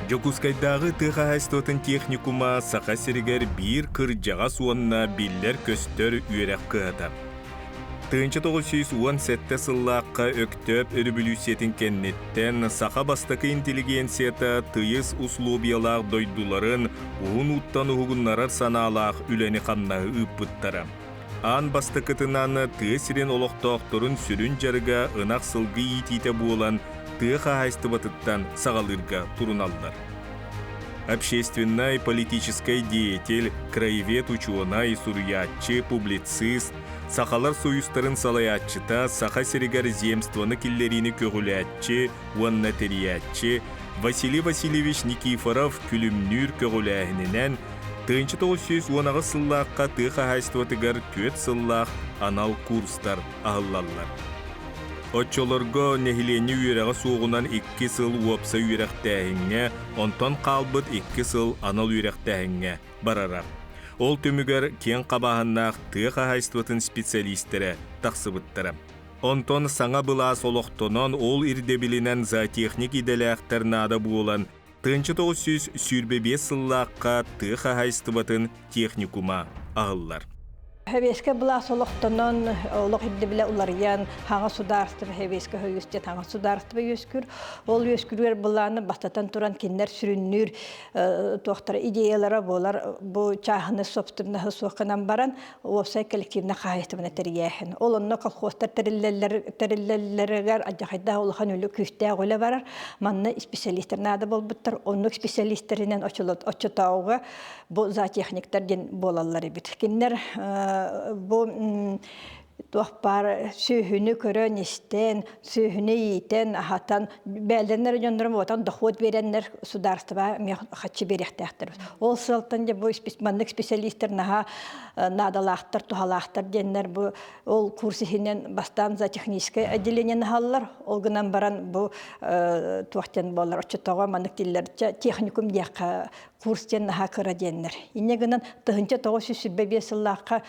Дьокуускайдааҕы тыа хаһаайыстыбатын техникума Саха сиригэр биир кырдьаҕас уонна биллэр-көстөр үөрэх кыһата. 1917 сыллаахха Өктөөп өрөбүлүүссүйэтин кэнниттэн саха бастакы интеллигенцията тыйыс условиялаах дойдуларын уһун ууттан уһугуннарар санаалаах үлэни-хамнаһы ыыппыттара. Аан бастакытынан тыа сирин олохтоохторун сүрүн дьарыга ынах-сылгы иитиитэ буолан, тыа хаһаайыстыбатыттан саҕалыырга туруналлар. Общественнай, политическай деятель, краевед учуонай, суруйааччы, публицист, Сахалар союзтарын салайааччыта, Саха сиригэр земствоны киллэриини көҕүлээччи уонна тэрийээччи Василий Васильевич Никифоров күлүмнүүр көҕүлээһининэн 1918 сыллаахха тыа хаһаайыстыбатыгар түөрт сыллаах анал курстар аһыллаллар. Оччолорго нэһилиэнньэ үөрэҕэ суоҕунан икки сыл уопсай үөрэхтээһиҥҥэ, онтон хаалбыт икки сыл анал үөрэхтээһиҥҥэ барара. Ол түмүгэр киэҥ хабааһыннаах тыа хаһаайыстыбатын специалистэрэ тахсыбыттара. Онтон саҥа былаас олохтонон, ол ирдэбилинэн зоотехник идэлээхтэр наада буолан, 1925 сыллаахха тыа хаһаайыстыбатын техникума аһыллар. Сэбиэскэй былаас олохтонон, олох ирдэбилэ уларыйан, хаҥа судаарыстыба сэбиэскэй союз диэн хаҥа судаарыстыба үөскүүр. Ол үөскүүрүгэр былааны бастатан туран кинилэр сүрүннүүр туохтара идеялара буолар бу чааһыны собственноһы суох гынан баран уопсай коллективнай хаһаайыстыбаны тэрийээһин. Ол онно колхозтар тэриллэллэр тэриллэллэригэр алдьархайдаах улахан үлэ күүстээх үлэ барар. Манна специалистэр наада буолбуттар. Оннук специалистэринэн оччотооҕуга бу зоотехниктар диэн буолаллар эбит. Кинилэр бу туох баар сүөһүнү көрөн-истэн, сүөһүнү иитэн, аһатан, бээлэннэр дьоннорум уотан дохуот биэрэннэр судаарыстыба эмиэ хаччы биэриэхтээхтэр. Ол сыалтан дьэ бу маннык специалистэр наһаа наадалаахтар, туһалаахтар диэннэр бу ол курс иһинэн бастаан зоотехническое отделениены аһаллар. Ол гынан баран бу туох диэн буолар оччотооҕу маннык дииллэр техникум диэххэ курс диэн наһаа кыра диэннэр. Инньэ гынан 1925 сыллаахха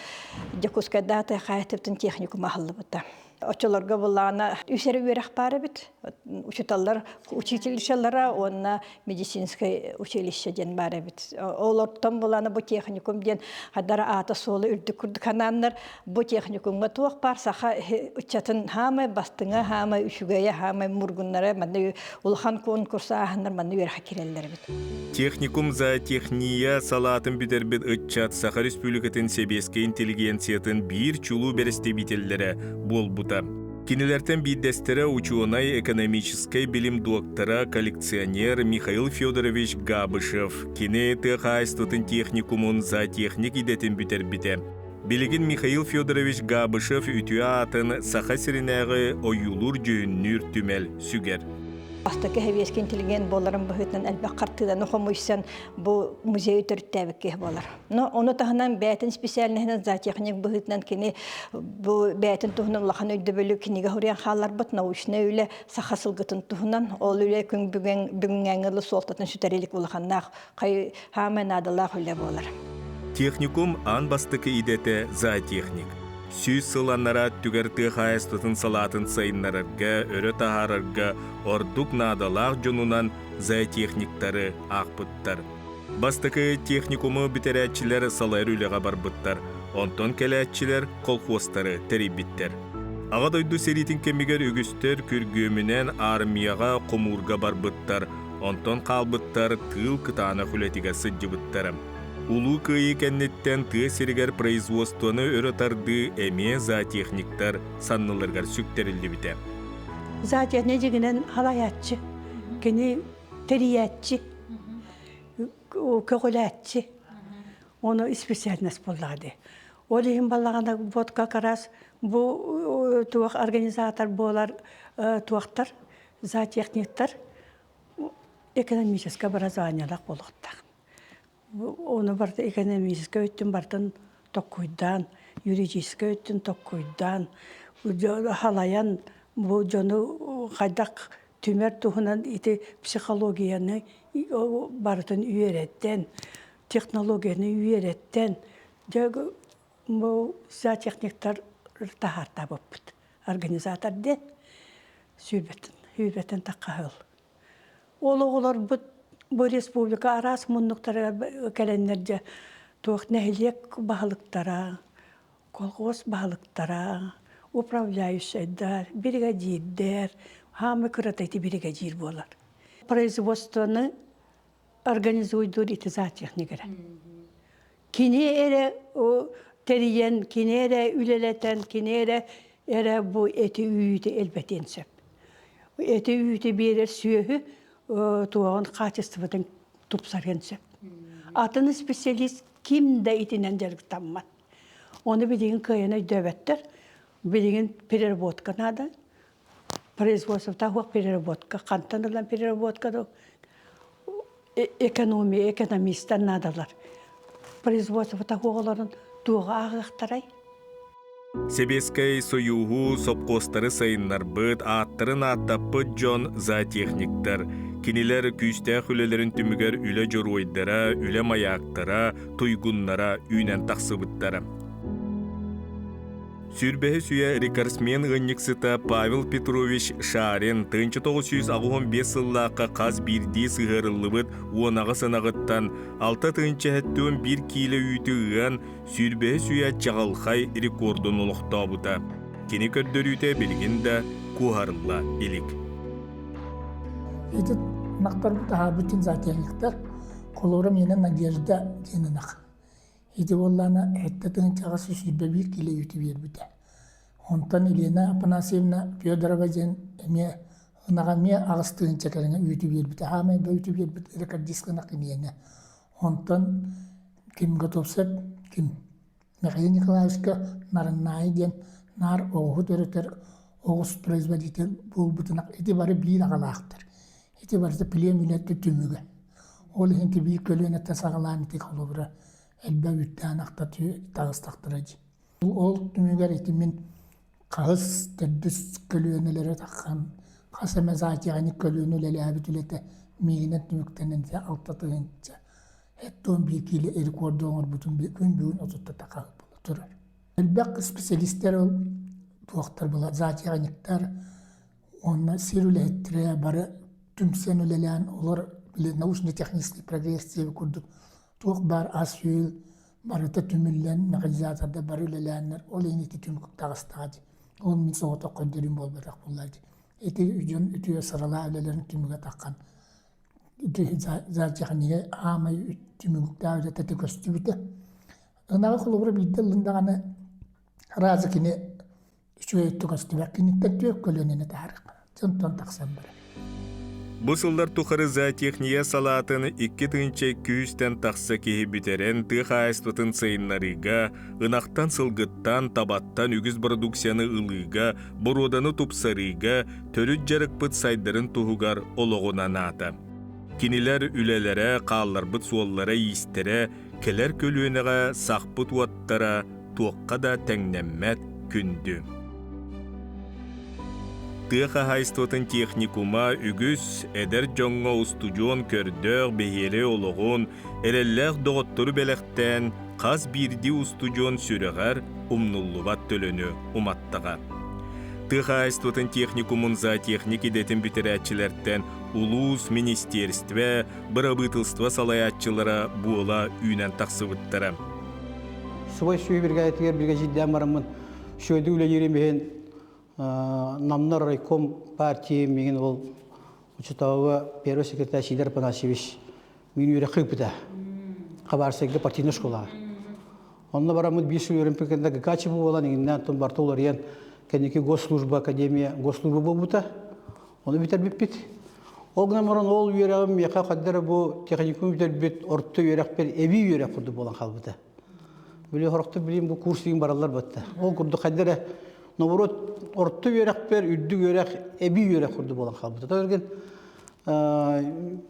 Дьокуускайдааты хаайытыптын техникум аһыллыбыта. Оччолорго буллаҕына үс эрэ үөрэх баар эбит. Учуталлар училищелара уонна медицинское училище диэн баар эбит. Олортон булана бу техникум диэн хадара аата суола үрдүк курдук ханааннар бу техникумҥа туох баар саха ыччатын хаамай бастыҥа хаамай үчүгэйэ хаамай мургуннара манна улахан конкурс ааһаннар манна үөрэххэ кирэллэр эбит. Техникум зоотехния салаатын бүтэрбит ыччат Саха Республикатын сэбиэскэй интеллигенциятын биир чулуу бэрэстэбиитэллэрэ буолбута. Кинилэртэн биирдэстэрэ учуонай, экономическай билим доктора, коллекционер Михаил Федорович Габышев. Кини тыа хаһаайыстыбатын техникумун зоотехник идэтин бүтэрбитэ. Билигин Михаил Федорович Габышев үтүө аатын Саха сиринээҕи ойуулуур-дьүһүннүүр түмэл сүгэр. Бастакы сэбиэскэй интеллигент буоларын быһыытынан элбэх хартыынаны хомуйсан бу музейы төрүттээбит киһи буолар. Но ону таһынан бэйэтин специальноһынан зоотехник быһыытынан кини бу бэйэтин туһунан улахан өйдөбүлү кинигэ суруйан хаалларбыт научнай үлэ саха сылгытын туһунан ол үлэ күн бүгүн бүгүҥҥээҥи суолтатын сүтэрилик улаханнаах хаамай наадалаах үлэ буолар. Техникум аан бастакы идэтэ зоотехник. 100 сыл анараа өттүгэр тыа хаһаайыстыбатын салаатын сайыннарарга, өрө таһаарарга ордук наадалаах дьонунан зоотехниктары аахпыттар. Бастакы техникуму бүтэрээччилэр салайар үлэҕэ барбыттар, онтон кэлээччилэр колхуостары тэрийбиттэр. Аҕа дойду сэриитин кэмигэр үгүстэр күргүөмүнэн армияҕа хомуурга барбыттар, Онтон хаалбыттар тыыл кытаанах үлэтигэр сылдьыбыттара. Улуу Кыайыы кэнниттэн тыа сиригэр производствоны өрө тардыы эмиэ зоотехниктар санныларыгар сүктэриллибитэ. Зоотехник дьиҥинэн халайааччы, кини тэрийээччи, көҕүлээччи. Ону специальность буоллаҕа дии. Ол иһин балаҕана вот как раз бу туох организатор буолар туохтар зоотехниктар экономическай образованиелаах буолуохтаах. Ону барыта экономическай өттүн барытын токкуйдаан, юридическай өттүн токкуйдаан, халайан бу дьону хайдах түмэр туһунан ити психологияны барытын үөрэттэн, технологияны үөрэттэн, дьэ бу зоотехниктар таһаартаабыппыт. Организатор диэн сүүрбэттэн, сүүрбэттэн тахха сыл. Ол оҕолорбут Бу республика араас муннуктарыгар кэлэннэр дьэ туох нэһилиэк баһылыктара, колхоз баһылыктара, управляющайдар, биригэдьиирдэр, хаамы кырата ити биригэдьиир буолар. Производствоны организуйдуур ити зоотехник эрэ. Кини эрэ тэрийэн, кини эрэ үлэлэтэн, кини эрэ эрэ бу эти үүтү элбэтиэн сөп. Эти үүтү биэрэр сүөһү туоҕун хаачыстыбатын тупсарыан сөп. Атын специалист ким да итинэн дьарыктаммат. Ону билигин кыайан өйдөөбөттөр. Билигин переработка наада. Производствота суох переработка. Хантан ылан переработка экономия, экономистар наадалар. Производствота суох олорон туоҕа ааҕыахтарай? Сэбиэскэй Сойууһу сопхуостары сайыннарбыт, ааттарын ааттаппыт дьон зоотехниктар. Кинилэр күүстээх үлэлэрин түмүгэр үлэ дьоруойдара, үлэ майаактара, туйгуннара үүнэн тахсыбыттара. Сүүрбэһис үйэ рекордсмен ыанньыксыта Павел Петрович Шарин 1985 сыллаахха хас биирдии сыһыарыллыбыт 18 ынаҕыттан 6 71 киилэ үүтү ыан, сүүрбэһис үйэ чаҕылхай рекордун олохтообута. Кини көрдөрүүтэ билигин да куоһарылла илик. Ити ынахтарбыт аһаабытын зоотехниктар холура миэнэ Надежда диэн ынах. Ити буоллаана сэттэ тыһыынчаҕа 121 киилэ үүтү биэрбитэ. Онтон Елена Афанасьевна Федорова диэн эмиэ ынаҕа эмиэ 8 тыһыынча кэриҥэ үүтү биэрбитэ. Хаамай да үүтү биэрбит рекордист ынах киниэнэ. Онтон ким Готовцев ким Михаил Николаевичка Нарыннаайы диэн наар оҕуһу төрөтөр оҕус производитель буолбутунах ити бары биир аҕалаахтар. Ити барыта плем үлэтэ түмүгэ. Ол иһин ити биир көлүөнэттэн саҕалаан ити холобура элбэх үүттээн ахта таҕыстахтара дии. Ол түмүгэр ити мин хаһыс төрдүс көлүөнэлэрэ таххан хас эмэ зоотехник көлүөнэ үлэлээбит үлэтэ миигинэн түмүктэнэн 6 тыһыынча 71 киилэ рекорду оҥорбутум күн бүгүн отутта буола турар. Элбэх специалистэр ол туохтар була зоотехниктар уонна сир үлэһиттэрэ бары түмсэн үлэлээн олор научно-технический прогресс диэби курдук туох баар ас-үөл барыта түмүллэн механизатордар бары үлэлээннэр ол иһин ити түмүк таҕыстаҕа дии. Ол мин соҕотох көрдөрүүм буолбатах буолла дии. Ити дьон үтүө сыралаах үлэлэрин түмүгэ таххан зоотехнига аамай түмүктээх үлэтэ көстүбүтэ. Ынаҕы холобура биирдэ ыллын даҕаны разы кини үчүгэй өттө көстүбэт киниттэн түөрт көлүөнэни таһаарыахха дьонтон тахсан барар. Бу сыллар тухары зоотехния салаатын 2200-тэн тахса киһи бүтэрэн тыа хаһаайыстыбатын сайыннарыыга, ынахтан, сылгыттан, табаттан үгүс продукцияны ылыыга, боруоданы тупсарыыга, төрүт дьарыкпыт сайдарын туһугар олоҕун анаата. Кинилэр үлэлэрэ, хаалларбыт суоллара-иистэрэ, кэлэр көлүөнэҕэ сахпыт уоттара туохха да тэҥнэммэт күндү. Тыа хаһаайыстыбатын техникума үгүс эдэр дьоҥҥо устудьуон көрдөөх бэһиэлэй олоҕун, эрэллээх доҕоттору бэлэхтээн, хас биирдии устудьуон сүрэҕэр умнуллубат төлөнү уматтаҕа. Тыа хаһаайыстыбатын техникумун зоотехник идэтин бүтэрээччилэртэн улуус, министиэристибэ, бырабыытылство салайааччылара буола үүнэн тахсыбыттара. Субай сүөһү биригээдэтигэр биригэдьиирдээн бараммын сүөдү үлэлиирим иһин Намнар райком партии миигин ол учутауга первый секретарь Сидор Афанасьевич мин үөрэххэ ыыппыта. Хабарсайга партийнай школаҕа. Онно бараммыт биир сыл үөрэммит ГКЧ буолан иҥиннээн тон барта уларыйан кэнники госслужба академия госслужба буолбута. Ону бүтэрбиппит. Ол гынан баран ол үөрэҕим миэхэ хайдара бу техникум бүтэрбит орто үөрэхпэр эбии үөрэх курдук буолан хаалбыта. Били хорохтор билим бу курс диин бараллар батта. Ол курдук хайдара наоборот орто үөрэхпэр үрдүк үөрэх эбии үөрэх курдук буолан хаалбыта. Төрген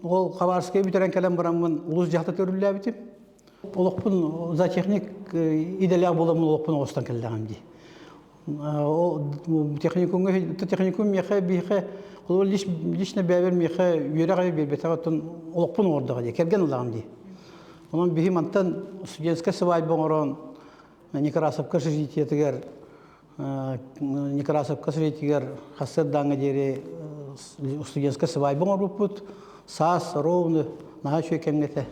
ол Хабаровскай бүтэрэн кэлэн бараммын улус дьахта төрүллээбитим. Олохпун зоотехник идэлээх буоламмын олохпун оҕостон кэллэҕим дии. Ол техникумҥа техникум миэхэ биһиэхэ холобур лично бэйэбэр миэхэ үөрэх эбэ биэрбэтэҕэ оттон олохпун оҥордоҕо дии кэргэн ыллаҕым дии. Онон биһи мантан студенческай сыбаайба оҥорон Некрасовка общежитиетыгар Некрасовка сириитигэр хассыардааҥҥа диэри студентскай сыбаайба оҥорбуппут. Саас ровно наһаа үчүгэй кэмҥэ этэ.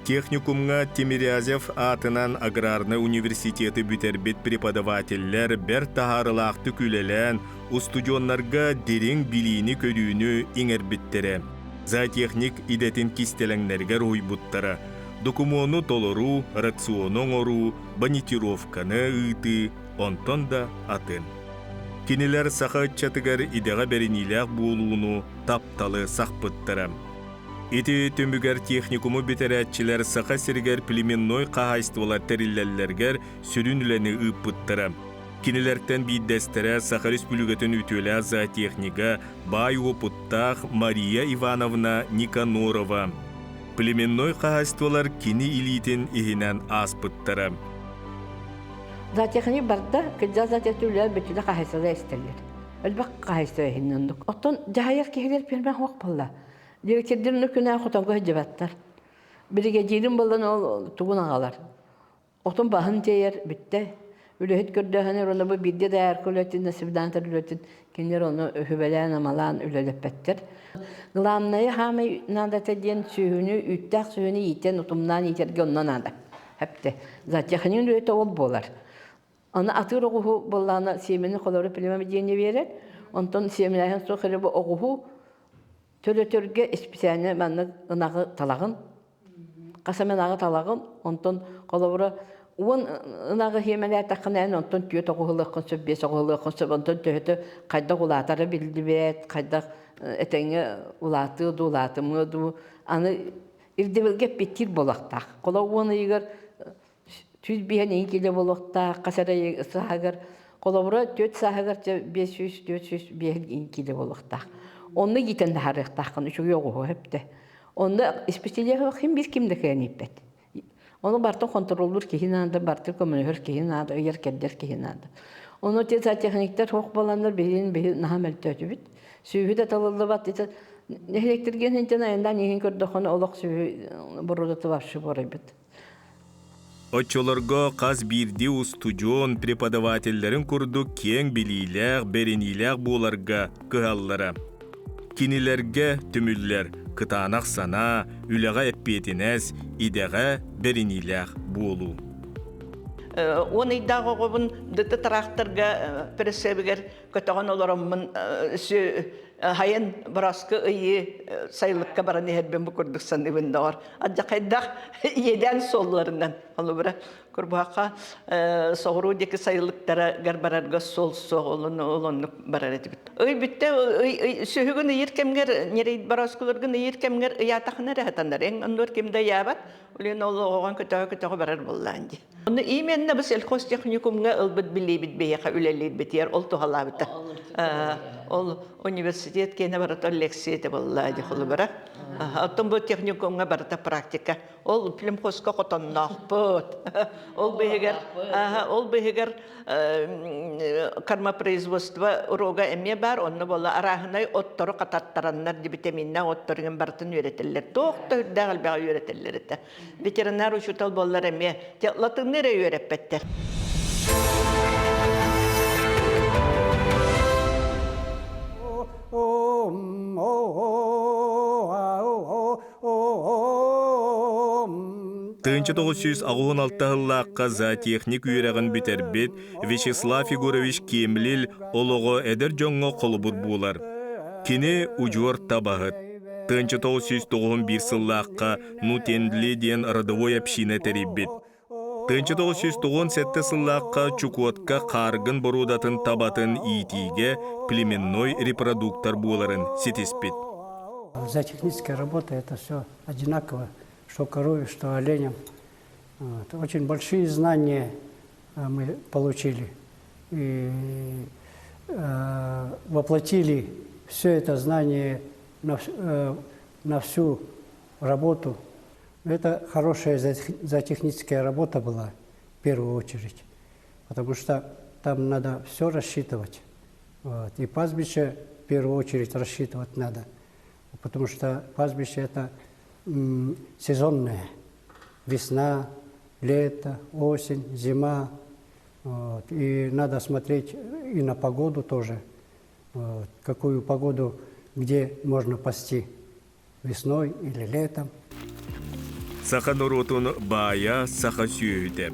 Техникумҥа Тимирязев аатынан аграрнай университеты бүтэрбит преподавателлэр бэрт таһаарылаахтык үлэлээн, устудьуоннарга дириҥ билиини-көрүүнү иҥэрбиттэрэ, зоотехник идэтин кистэлэҥнэригэр уһуйбуттара, докумуону толоруу, рациону оҥоруу, бонитировканы ыытыы, онтон да атын. Кинилэр саха ыччатыгар идэҕэ бэриниилээх буолууну, тапталы сахпыттара. Ити түмүгэр техникуму бүтэрээччилэр Саха сиригэр племенной хаһаайыстыбалар тэриллэллэригэр сүрүн үлэни ыыппыттара. Кинилэртэн биирдэстэрэ Саха Республикатын үтүөлээх зоотехнига, баай уопуттаах Мария Ивановна Никанорова. Племенной хаһаайыстыбалар кини илиитин иһинэн ааспыттара. Зоотехник барда, кырдьаҕас зоотехник үлэлэр бүтүнэ хаһаайыстыбалар истэллэр. Элбэх хаһаайыстыба иһинэн оннук. Оттон дьаһайар киһилэр пиэрмэ суох буолла. Дириэктэрдэр онно күнэ хотонго сылдьыбаттар. Биригэдьиирим буолан ол тугун аҕалар. Отун баһын тиэйэр бүттэ. Үлэһит көрдөөһөнөр уонна бу биирдэ да аарка үлэтин, насибдаантар үлэтин кинилэр ону үһүбэлээн-амалаан үлэлэппэттэр. Главное хаамай наадата диэн сүөһүнү, үүттээх сүөһүнү иитэн, утумнаан иитэргэ онно наада. Хэпте. Зоотехник үлэтэ ол буолар. Аны атыыр оҕуһу буоллаҕына сиэмэни холоро племя диэни биэрэр. Онтон сиэмэлээһин суох эрэ бу оҕуһу төлөтөргө исписээнэ маннык ынаҕы талаҕын. Хас эмэ ынаҕы талаҕын. Онтон холобура 10 ынаҕы сиэмэлээтэххинэ эн онтон түөрт оҕуһу ылыаххын сөп, биэс оҕуһу ылыаххын сөп. Онтон төһөтө хайдах улаатара биллибэт, хайдах этэҥҥэ улаатыа дуу, улаатымыа дуу. Аны ирдэбилгэ эппиэттиир буолуохтаах. Холобур 10 ыйыгар 105 иһин киилэ буолуохтаах, хас эрэ сааһыгар, холобура, 4 сааһыгар 500, 405 иһин киилэ буолуохтаах. Онно иитэн таһаарыахтааххын, үчүгэй оҕуһу өптө. Онно исписэлиэһэ ким биир ким да кыайан ииппэт. Ону бартын хонтуруоллуур киһи наада, бартын көмөлөһөр киһи наада, ыйар-кэрдэр киһи наада. Ону техниктэр суох буоланнар биһигин биһи наһаа мөлтөөтүбүт. Сүөһү да талыллыбат. Нэһилиэктэргэ интэн айаннаан иһин көрдөххүнэ олох сүөһү боруодата вообще буорайбыт. Оччолорго хас биирдии устудьуон преподавателлэрин курдук киэҥ билиилээх, бэриниилээх буоларга кыһаллара. Кинилэргэ түмүллэр кытаанах санаа, үлэҕэ эппиэтинэс, идэҕэ бэриниилээх буолуу. 10 ыйдаах оҕобун дыты тыраахтарга пресс-сэбигэр көтөҕөн олороммун хайын борооску ыйы сайылыкка баран иһэрбин бу курдук саныыбын доҕор алдьархайдаах иэдээн суолларынан холобура курбуһахха соҕуруу диэки сайылыктарыгар барарга суол суох ол оннук барар этибит ый бүттэ сүһүгүн ыйыр кэмгэр ньирэй борооскуларгын ыйыр кэмгэр ыйаатахына эрэ сатанар эн оннугар ким да ыйаабат Улин ол оҕоҕон көтөҕө көтөҕө барар буоллаан дии Ону именно бу сельхозтехникумҥа ылбыт билиибит биһиэхэ үлэлиирбитигэр ол туһалаабыта. Ол университет киэнэ барыта лекция этэ буолла дии холобура. Оттон бу техникумҥа барыта практика. Ол племхозка хотонноохпут. Ол быһыгар ол быһыгар кормопроизводство уруога эмиэ баар, онно буолла арааһынай оттору хататтараннар, витаминнээх отторун барытын үөрэтэллэр. Туох да үрдээх элбэҕи үөрэтэллэр этэ. Ветеринар учуутал буоллар эмиэ латынныы эрэ үөрэппэттэр. 1986 сыллаахха зоотехник үөрэҕин бүтэрбит Вячеслав Егорович Кемлил олоҕо эдэр дьоҥҥо холобур буолар. Кини удьуор табаһыт. 1991 сыллаахха Нутендли диэн родовой община тэрийбит. 1997 сыллаахха Чукотка хааргын боруодатын табатын иитиигэ племенной репродуктор буоларын ситиспит. Зоотехническая работа – это все одинаково, что корове, что оленям. Вот. Очень большие знания мы получили и воплотили все это знание на всю работу. Это хорошая зоотехническая работа была в первую очередь, потому что там надо все рассчитывать. Вот. И пастбище в первую очередь рассчитывать надо, потому что пастбище это сезонное. Весна, лето, осень, зима. Вот. И надо смотреть и на погоду тоже, вот, какую погоду где можно пасти весной или летом. Саха норуотун баайа саха сүөһүтэ.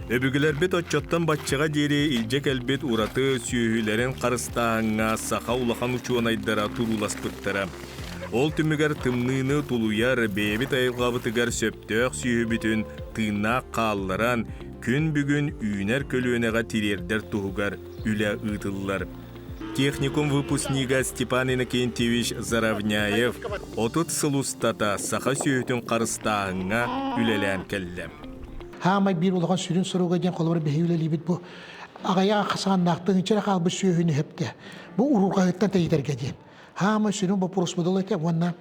Өбүгэлэрбит оччоттон баччаҕа диэри илдьэ кэлбит ураты сүөһүлэрин харыстааһыҥҥа саха улахан учуонайдара турууласпыттара. Ол түмүгэр тымныыны тулуйар бэйэбит айылҕабытыгар сөптөөх сүөһүбүтүн тыыннаах хаалларан, күн бүгүн үүнэр көлүөнэҕэ тириэрдэр туһугар үлэ ыытыллар. Техникум выпускнига Степан Иннокентьевич Заровняев 30 сыл устата саха сүөһүтүн харыстааһыҥҥа үлэлээн кэллэ. Хаамай биир улахан сүрүн соруга диэн холобур биһиги үлэлиибит бу аҕыйах ахсааннаахтык инчэрэ хаалбыт сүөһүнү сөптө бу уруурҕаһыттан тэйитэргэ диэн. Хаамай сүрүн боппуруоспут ол этэ уонна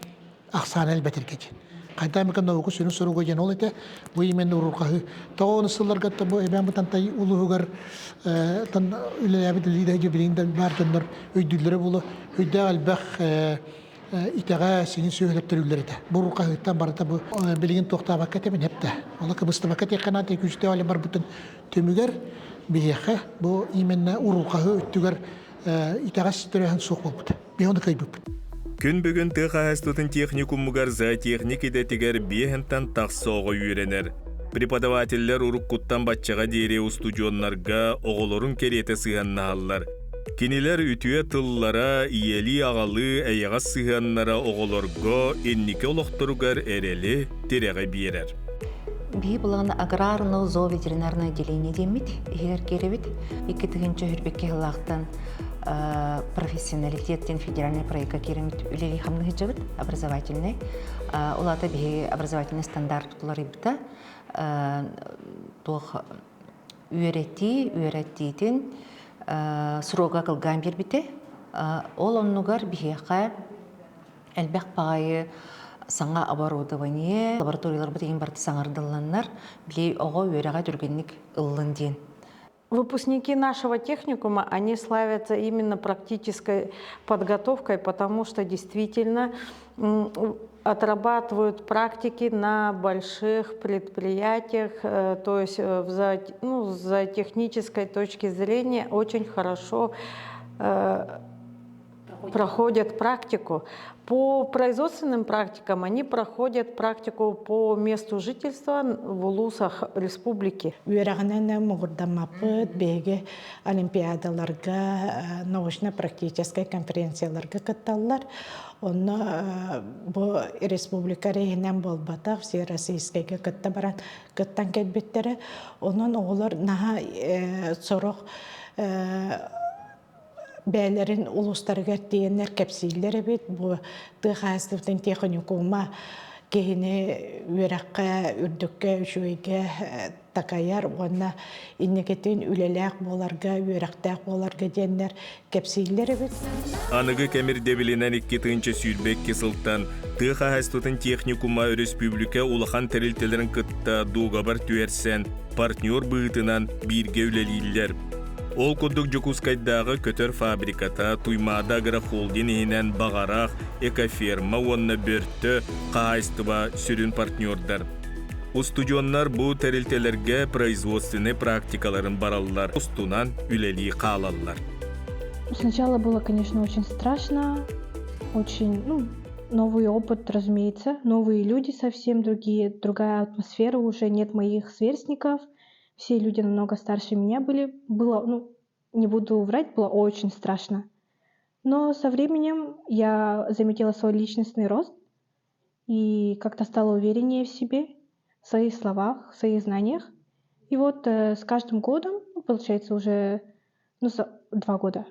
ахсаана элбэтэргэ диэн. Хайдах эмэ наука сүрүн соруга диэн ол этэ. Бу именно уруурҕаһыы. Тоҕо оны сылларга бу Эбээн Бытантай улууһугар тан үлэлээбит лиидэ билигин да баар дьоннор өйдүүллэрэ буолуо. Өйдөөх элбэх итэҕэ сиҥин сүөһүлэр төрүүллэр этэ. Бу уруурҕаһыыттан барыта бу билигин туохтаабакка этэ мин эптэ. Ола кыбыстыбакка тиэххэ наада күүстээх үлэ барбытын түмүгэр биһиэхэ бу именно уруурҕаһыы өттүгэр итэҕэс төрөөһүн суох буолбута. Биһи ону кыайбыппыт. Күн бүгүн тыа хаһаайыстыбатын техникумугар зоотехник идэтигэр биэһинтэн тахса оҕо үөрэнэр. Преподавателлэр уруккуттан баччаҕа диэри устудьуоннарга оҕолорун кэриэтэ сыһыаннаһаллар. Кинилэр үтүө тыллара, ийэлии-аҕалыы эйэҕэс сыһыаннара оҕолорго инники олохторугар эрэли, тирэҕи биэрэр. Биһи былаан аграрно зооветеринарное отделение диэммит иһигэр киирэбит. 2022 сыллаахтан профессионалитет диэн федеральный проекка кииримит үлэлии хамнаһыдьабыт образовательный. Ол аата биһи образовательный стандарт уларыйбыта. Туох үөрэтии, үөрэтиитин срога кылгаан биэрбитэ. Ол оннугар биһиэхэ элбэх баҕайы саҥа оборудование, лабораторияларбыт иһин барыта саҥардылланнар, били оҕо үөрэҕэ түргэнник ыллын диэн. Выпускники нашего техникума, они славятся именно практической подготовкой, потому что действительно отрабатывают практики на больших предприятиях, то есть в ну, за технической точки зрения очень хорошо проходят практику. По производственным практикам они проходят практику по месту жительства в улусах республики. Үөрэҕинэн муҥурдаммаппыт, биһиги олимпиадаларга, научно-практическай конференцияларга кытталлар. Онно бу республика иһинэн буолбатах, все российскайга кытта баран кыттан кэлбиттэрэ. Онон оҕолор наһаа сорох бэйэлэрин улуустарыгар тиийэннэр кэпсииллэр эбит. Бу тыа хаһаайыстыбатын техникума киһини үөрэххэ, үрдүккэ, үчүгэйгэ такайар уонна инникитин үлэлээх буоларга, үөрэхтээх буоларга диэннэр кэпсииллэр эбит. Аныгы кэм ирдэбилинэн 2022 сылтан тыа хаһаайыстыбатын техникума өрөспүүбүлүкэ улахан тэрилтэлэрин кытта дуогабар түһэрсэн, партнер быһыытынан бииргэ үлэлииллэр. Ол курдук Дьокуускайдааҕы көтөр фабриката Туймаада агрохолдинг иһинэн Баҕарах, Экоферма уонна Бөртө хаһаайыстыба сүрүн партнердар. Устудьуоннар бу тэрилтэлэргэ производственнай практикаларын бараллар, устунан үлэлии хаалаллар. Сначала было, конечно, очень страшно, очень, ну, новый опыт, разумеется, новые люди совсем другие, другая атмосфера уже, нет моих сверстников, все люди намного старше меня были. Было, ну, не буду врать, было очень страшно. Но со временем я заметила свой личностный рост и как-то стала увереннее в себе, в своих словах, в своих знаниях. И вот с каждым годом, ну, получается, уже ну, 2 года,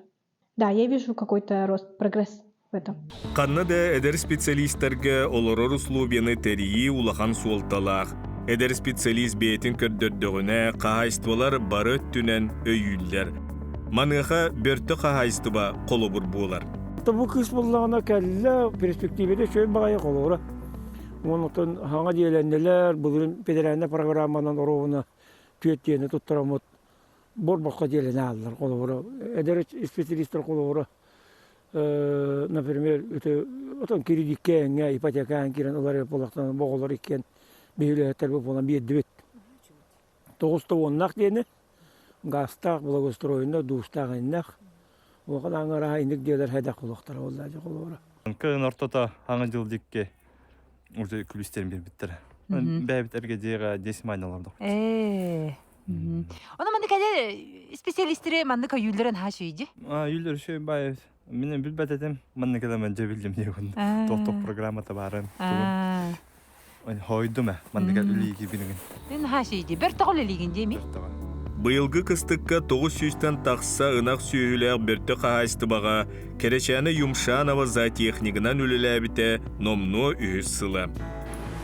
да, я вижу какой-то рост, прогресс в этом. Ханна да эдэр специалистарга олорор условияны тэрийии улахан суолталаах. Эдэр специалист бэйэтин көрдөрдөҕүнэ хаһаайыстыбалар бары өттүнэн өйүүллэр. Маныаха Бөртө хаһаайыстыба холобур буолар. Бу кыыс буоллаҕына кэллэ, перспективеде үчүгэй баҕайы холобура. Онтон хаҥа дьиэлэннилэр, былырыын федеральнай программанан оруобуна түөрт диэни туттараммыт борбоххо дьиэлэнэ ааллар холобура. Эдэр специалистар холобура например, отон кредиккэ эҥҥэ ипотекаан киирэн ылар буоллахтарына оҕолор иккиэн биһилэһэттэр буолан биэрдибит. Тоҕус да уоннаах диэни. Гаастаах, благоустроенна, дуустаах иннэх. Улахан аҥараһа инник диэлэр хэдэх улахтара буолла дьэ холобура. Кыһын ортото аҥы дьыл дикки уже күлүстерин биэрбиттэр. Бэйэбит эргэ дьиэҕэ 10 майна олордох. Ээ. Ону маннык кэлэр специалистеры маннык өйүүллэрин наһаа үчүгэй Өйүүллэр үчүгэй баай. Мин билбэт этим. Маннык элемен дьэ биллим диэбин. Туох-туох программата баарын. Хойдум ээ. Маннык үлэлии билигин. Наһаа үчүгэй. Бөртөҕө үлэлиигин диэми? Быйылгы кыстыкка 900-тэн тахса ынах сүөһүлээх Бөртө хаһаайыстыбаҕа Кэрэчээнэ Юмшанова зоотехнигынан үлэлээбитэ номнуо үһүс сыла.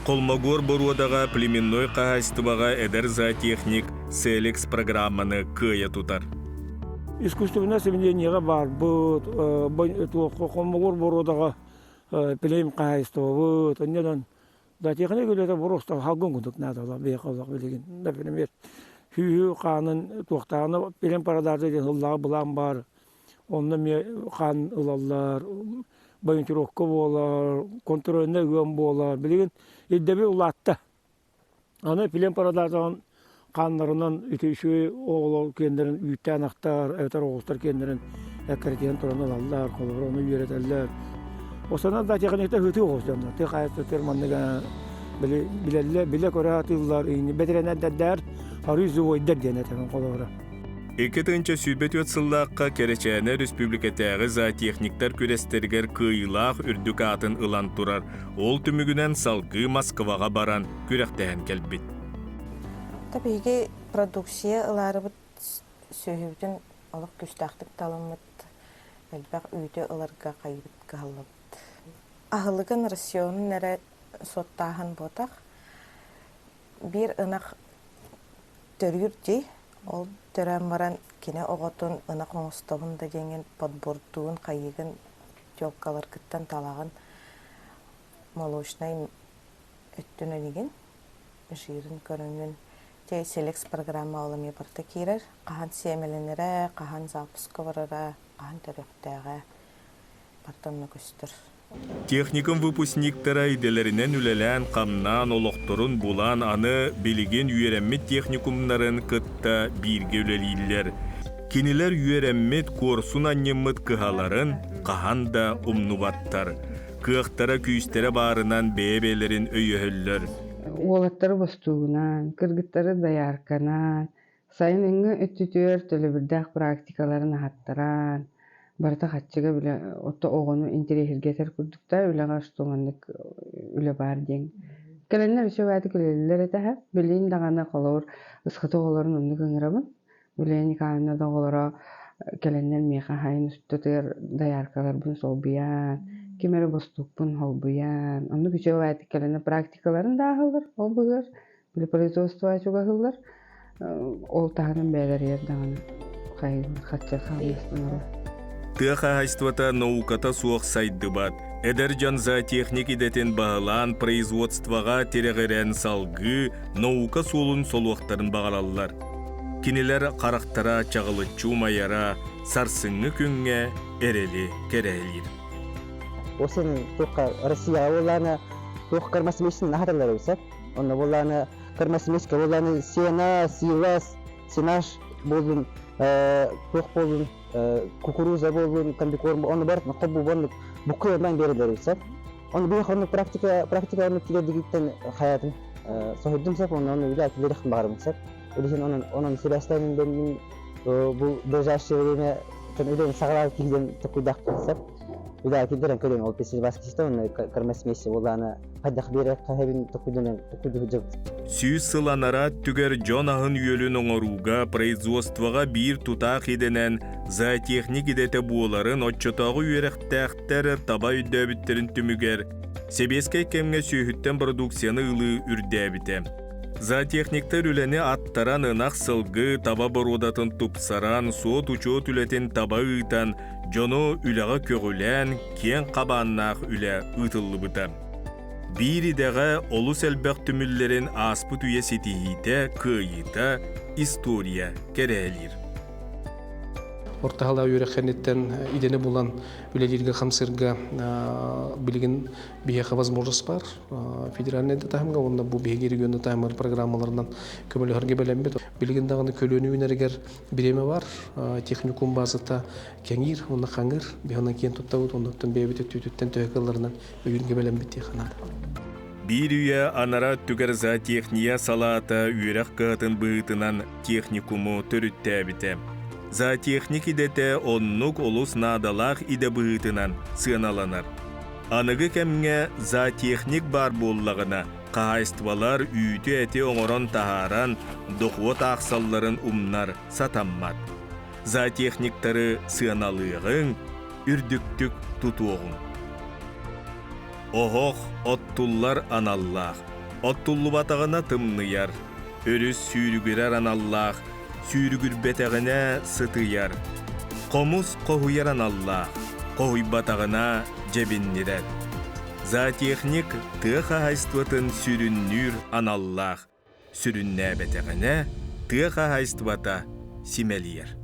Холмогор боруодаҕа племенной хаһаайыстыбаҕа эдэр зоотехник Селекс программаны кыайа тутар. Искусственное осеменениеҕа баарбыт, Холмогор боруодаҕа плем хаһаайыстыбабыт, онньонон зоотехник үлэтэ боруоста халгын курдук наадалаах биһиэхэ олох билигин. Например, сүүһү хаанын туохтааҕына плем продажа диэн сыллааҕы былаан баар. Онно эмиэ хаан ылаллар, бонитировка буолар, контрольнай ыам буолар. Билигин ирдэбил улаатта. Аны плем продажаҕын хааннарынан ити үчүгэй оҕолор киэннэрин үүттээн ахтар, эбэтэр оҕустар киэннэрин эккирэтиһэн туран ылаллар, холобур ону үөрэтэллэр. Осонон да техникта ыытыы оҕус дьоннор. Тыа хаһаайыстыбатыгар маннык били билэллэр, билэ-көрө сатыыллар, бэтэринээрдэрдэр арыы живойдар диэн этэрин холобура. 2024 сыллаахха Кэрэчээнэ республикатааҕы зоотехниктар күрэстэригэр кыайыылаах үрдүк аатын ылан турар. Ол түмүгүнэн салгыы Москваҕа баран күрэхтэһэн кэлбит. Биһиги продукция ылаарыбыт сүөһүбүтүн олох күүстээхтик таламмыт, элбэх үүтү ыларга хайыбыт кыһаллыбыт. Аһылыгын рационун эрэ суоттааһын буотах. Биир ынах төрүүр дии. Ол төрөөн баран кини оҕотун ынах оҥостобун да диэҥҥин подбордуун, хайыыгын телкаларгыттан талаҕын молочнай өттүн өнигин, жирын көрөҥҥүн те селекс программа ол эмиэ барыта киирэр. Хаһан сиэмэлэнэрэ, хаһан запуска барара, хаһан төрүөхтээҕэ барыта онно көстөр. Техникум выпускниктара идэлэринэн үлэлээн-хамнаан, олохторун булан, аны билигин үөрэммит техникумнарын кытта бииргэ үлэлииллэр. Кинилэр үөрэммит, куорсун анньыммыт кыһаларын хаһан да умнубаттар. Кыахтара-күүстэрэ баарынан бэйэ-бэйэлэрин өйөһөллөр. Уолаттары бостуугунан, кыргыттары доярканан, Сайыныҥҥы өттүтүгэр төлөбүрдээх практикаларын аһаттаран, барыта хаччыга бile ото оҕону интэриэһиргэтэр курдук да үлэҕэ что маннык үлэ баар диэн. Кэлэннэр үчүгэйдик үлэлииллэр этэ Билигин даҕаны холобур ысхыты оҕолорун оннук ыҥырабын. Билигин Николаевна да оҕолоро кэлэннэр миэхэ сайын устатыгар дояркаларбын солбуйан, ким эрэ бостуукпун холбуйан, оннук үчүгэйдик кэлэннэр практикаларын да ааһаллар ол быһыар Били производство чугаһыллар, ол таһынан бэйэлэригэр даҕаны хаччы хаалыстанар. Тыа хаһаайыстыбата науката суох сайдыбат. Эдэр дьон зоотехник идэтин баһылаан производствоҕа тирэҕирэн салгыы наука суолун солуохтарын баҕараллар. Кинилэр харахтара чаҕылыччы умайара сарсыҥҥы күҥҥэ эрэли кэрэһэлиир. Осен туохха Россияҕа буоллаана туох кормосмесин аһаталлар эбит Онно буоллааны кормосмеска буоллааны сена, силос, сенаж буоллун, туох буоллун, кукуруза буоллун, комбикорм, ону барытын хобу оннук буккуйанан биэрэллэр эбит Оны биһиэхэ оннук практика практика оннук килэрдигиттэн хайатын соһуйдум сөп, онно онно үлэ килэрихпин баҕарабын сөп. Билигин онон онон сибээстээн мин бу ближайшее время үлэни саҕалаабыт киһиден токуйдаахпын сөп. Үлэ киллэрэн көрүөм ол песилбаскиста уонна кормосмеси буоллаана хайдах биэрэр хаһабын токуйдунан токуйдуһу 100 сыл анараа өттүгэр дьон аһын-үөлүн оҥорууга производствоҕа биир тутаах идэнэн зоотехник идэтэ буоларын оччотооҕу үөрэхтээхтэр таба өйдөөбүттэрин түмүгэр сэбиэскэй кэмҥэ сүөһүттэн продукцияны ылыы үрдээбитэ. Зоотехниктар үлэни аттаран ынах-сылгы, таба боруодатын тупсаран, суот-учуот үлэтин таба ыытан, дьону үлэҕэ көҕүлээн, киэҥ хабааннаах үлэ ыытыллыбыта. Биир идэҕэ олус элбэх түмүллэрин ааспыт үйэ ситиһиитэ, кыайыыта, история кэрэһэлиир. Орто халаа үөрэх кэнниттэн идэни булан үлэлииргэ хамсыырга билигин биһиэхэ возможность бар. Федеральнай да таһымга уонна бу биһиги регионный таһымар программаларынан көмөлөһөргө бэлэммит. Билигин даҕаны көлүөнү үүнэригэр бириэмэ бар. Техникум базата кэҥиир уонна хаҥыыр. Биһи киэн туттабыт, оннуттан бэйэбит өттүтүттэн төһө кыалларынан өйүүргэ бэлэммит диэххэ наада. Биир үйэ анараа өттүгэр зоотехния салаата үөрэх кыһатын быһыытынан техникуму төрүттээбитэ. Зоотехник идэтэ оннук олус наадалаах идэ быһыытынан сыаналанар. Аныгы кэмҥэ зоотехник баар буоллаҕына, хаһаайыстыбалар үүтү-эти оҥорон таһааран, дохуот аахсалларын умнар сатаммат. Зоотехниктары сыаналыаҕыҥ, үрдүктүк тутуоҕуҥ. Оһох оттуллар аналлаах, оттуллубатаҕына тымныйар, өрүс сүүрүгүрэр аналлаах, сүүрүгүрбэтэҕинэ сытыйар, хомус хоһуйар аналлаах, хоһуйбатаҕына дьэбиннирэр. Зоотехник тыа хаһаайыстыбатын сүрүннүүр аналлаах, сүрүннээбэтэҕинэ тыа хаһаайыстыбата симэлийэр.